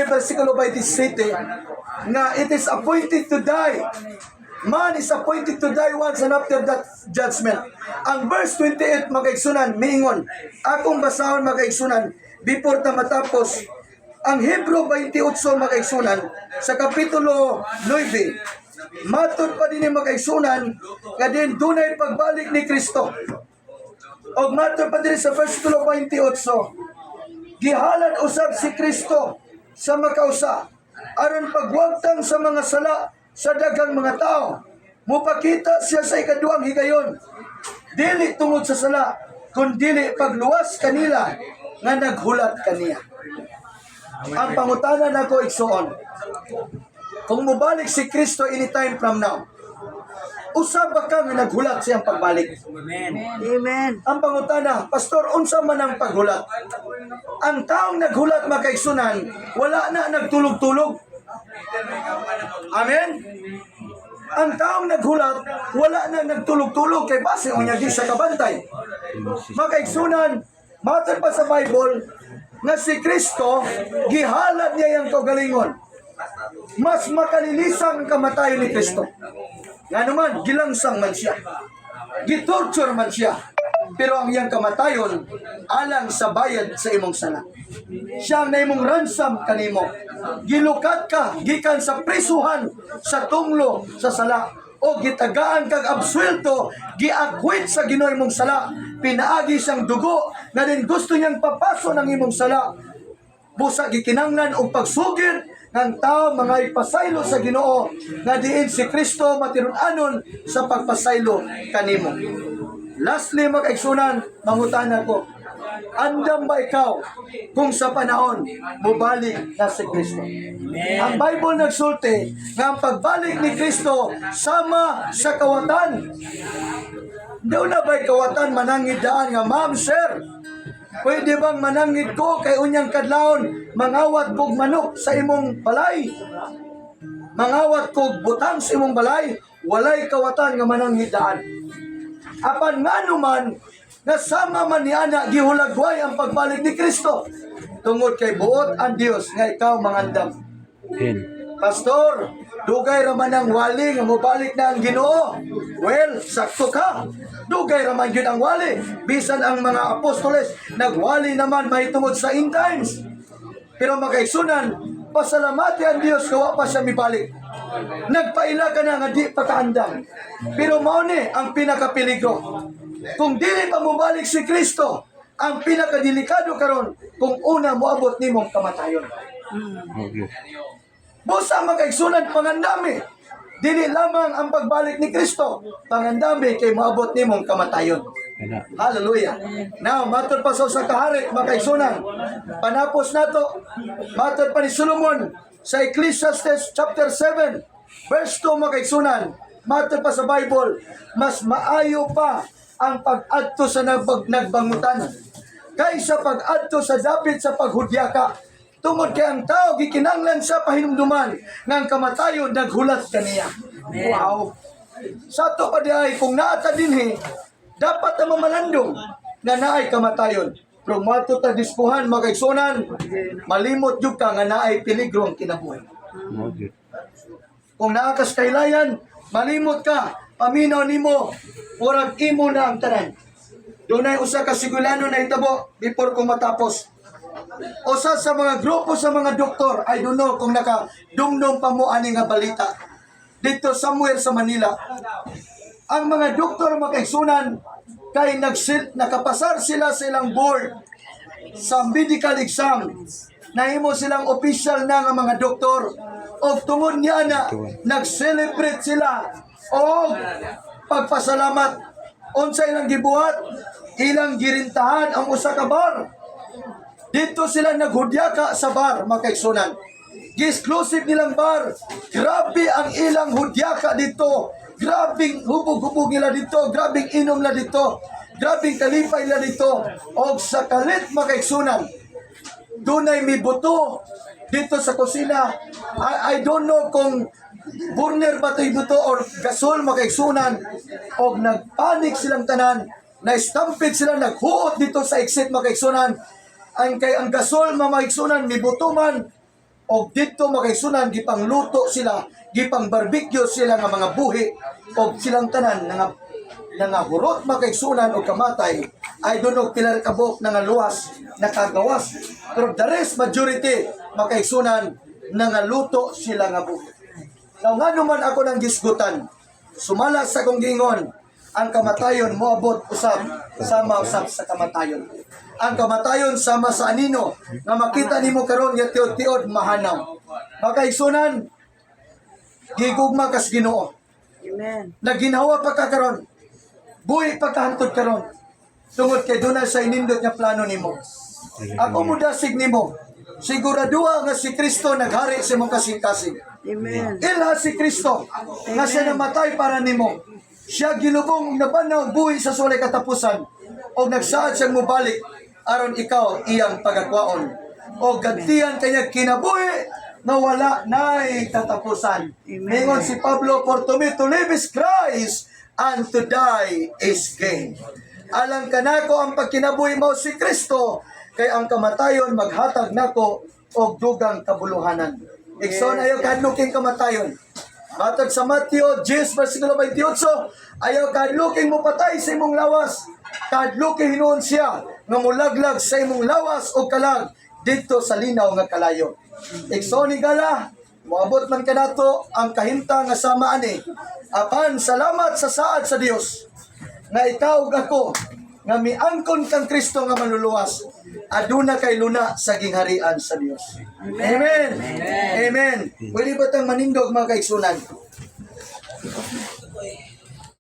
9, versikulo 27, nga it is appointed to die. Man is appointed to die once and after that, judgment. Ang verse 28, mga kaigsunan, miingon. Akong basahon, mga kaigsunan, before ta matapos. Ang Hebrew 28, mga kaigsunan, sa kapitulo 9, matod pa din mga kaigsunan, nga din dunay pagbalik ni Kristo. Og matod pa din sa versikulo 28, gihalad usab si Kristo sa makausa aron pagwagtang sa mga sala sa daghang mga tao. Mupakita siya sa ikaduhang higayon. Dili tungod sa sala, kundili pagluwas kanila nga naghulat kaniya. Ang pangutana nako, igsuon, kung mubalik si Kristo anytime from now, usa ba ka nga naghulat siyang pagbalik? Amen. Amen. Ang pangutana, "Pastor, unsa man ang paghulat?" Ang taong naghulat, mga kaigsunan, wala na nagtulog-tulog. Amen? Ang taong naghulat, wala na nagtulog-tulog kay base unya di siya kabantay. Mga kaigsunan, matod pa sa Bible, nga si Kristo, gihalad niya yung kaugalingon. Mas makalilisang ang kamatayon ni Kristo. Nga naman, gilangsang man siya. Gitorture man siya. Pero ang iyang kamatayon, alang sa bayad sa imong sala. Siya ang nahimong ransom kanimo. Gilukat ka, gikan sa prisuhan, sa tunglo, sa sala. O gitagaan kag absuelto, giakwit sa Ginoo imong sala. Pinaagi siyang dugo, nga din gusto niyang papaso ng imong sala. Busa gikinanglan og pagsugid ng tao mga ipasaylo sa Ginoo nga diin si Kristo matinud-anon sa pagpasaylo kanimo. Lastly, mga kaigsunan, mangutana ko, andam ba ikaw kung sa panahon mubalik na si Kristo? Ang Bible nagsulti nga ang pagbalik ni Kristo sama sa kawatan. Daw na ba'y kawatan manangid daan nga, "Ma'am, sir, pwede bang manangid ko kay unyang kadlawon mangawat kog manok sa imong balay? Mangawat kog butang sa imong balay?" Walay kawatan nga manangid daan. Apan ngano man nga sama man ni ana gihulagway ang pagbalik ni Kristo? Tungod kay buot ang Dios nga ikaw mangandam. Amen. "Pastor, dugay raman ang wali nga mobalik na ang Ginoo." Well, sakto ka. Dugay raman yun ang wali. Bisan ang mga apostoles, nagwali naman mahitungod sa end times. Pero mga kaigsunan, pasalamati ang Dios kawa pa siya mibalik. Nagpaila ka na nga di pa kaandam. Pero mao ni ang pinakapeligro. Kung dili pa mobalik si Kristo, ang pinakadelikado karon kung una moabot nimong kamatayon. Okay. Busa, mga kaigsunan, pangandami. Dili lamang ang pagbalik ni Kristo, pangandami kay moabot nimong kamatayon. Kana. Hallelujah. Now, matod pa sa kahari, mga kaigsunan. Panapos nato, matod pa ni Solomon sa Ecclesiastes chapter 7, verse 2, mga kaigsunan. Matod pa sa Bible, mas maayo pa ang pag-adto sa nagbangutan kaysa pag-adto sa dapit sa paghudyaka. Tungod kay ang tao gikinanglan sa pahinumduman nga ang kamatayon naghulat kaniya. Wow. Sa ato pa di ay kung naata dinhi, dapat na mamalandong nga naay kamatayon. Pero mato ta diskuhan, mga kaigsunan, malimot jud ka nga naay peligro ang kinabuhi. Okay. Kung naa kas kaylayan, malimot ka, paminaw nimo, murag imo na ang tanan. Dunay usa ka sigulano na hitabo before ko matapos. Usa sa mga grupo sa mga doktor, I don't know kung naka dumdum pa mo ani nga balita. Dito somewhere sa Manila, ang mga doktor, mga kaigsunan, kay nakapasar sila sa ilang board sa medical exam. Nahimo silang official na nga mga doktor. Og tungod niya na nag-celebrate sila og pagpasalamat. Unsa ilang gibuhat? Ilang girintahan ang usa ka bar. Dito sila naghudyaka sa bar, mga kaigsunan. Gi-exclusive nilang bar. Grabe ang ilang hudyaka dito. Grabing hubog-hubog nila dito. Grabing inom na dito. Grabing kalipay nila dito. Og sa kalit, mga kaigsunan, dunay may buto dito sa kusina. I don't know kung burner ba ito buto or gasol, mga kaigsunan. Og nagpanik silang tanan. Na-stampede sila, naghuot dito sa exit, mga kaigsunan. Ang kay ang gasol, mga kaigsunan, may buto man. Og didto, mga kaigsunan, gipangluto sila, gipang barbecue sila nga mga buhi og silang tanan nga nangahurot, mga kaigsunan, og kamatay ay dunog pila ra kabuok nangaluwas, nakagawas. Pero the rest majority, mga kaigsunan, nangaluto sila nga buhi. Now, nga naman ako nang gisgutan, sumala sa akong gingon, ang kamatayon moabot usab sama usab sa kamatayon. Ang kamatayon sama sa anino nga makita nimo karon nga tiod-tiod mahanaw. Mga kaigsunan, gigugma kas Ginoo. Amen. Naginhawa pa ka karon. Buhi pa ka hantod karon. Tungod kay dunay sa inindot nga plano nimo. Ako mudasig nimo. Siguraduha nga si Kristo naghari sa imong kasing-kasing. Amen. Ilha si Kristo nga siya namatay para nimo. Siya gilubong ug nabanaw buhi sa sulay katapusan og nagsaad siyang mobalik aron ikaw iyang pagakwaon. O gantian kanya kinabuhi nga wala nay katapusan. Amen. Mingon si Pablo, "For to me to live is Christ and to die is gain." Alang kanako ang pagkinabuhi mao si Kristo, kay ang kamatayon maghatag nako og dugang kabuluhanan. Igsoon, ayaw kahadluking kamatayon. Matag sa Mateo 10 versikulo 28, ayaw kahadluking mo patay sa imong lawas. Kahadluking hinuon siya nga mulaglag sa imong lawas o kalag didto sa linaw nga kalayo. Igsoon higala, moabot man kanato ang kahimtang nga sama ani. Apan salamat sa saad sa Dios nga ikaw ug ako nga miangkon kang Kristo nga manluluwas, aduna kay luna sa gingharian sa Dios. Amen. Amen. Pwede ba tang manindog, mga kaigsunan?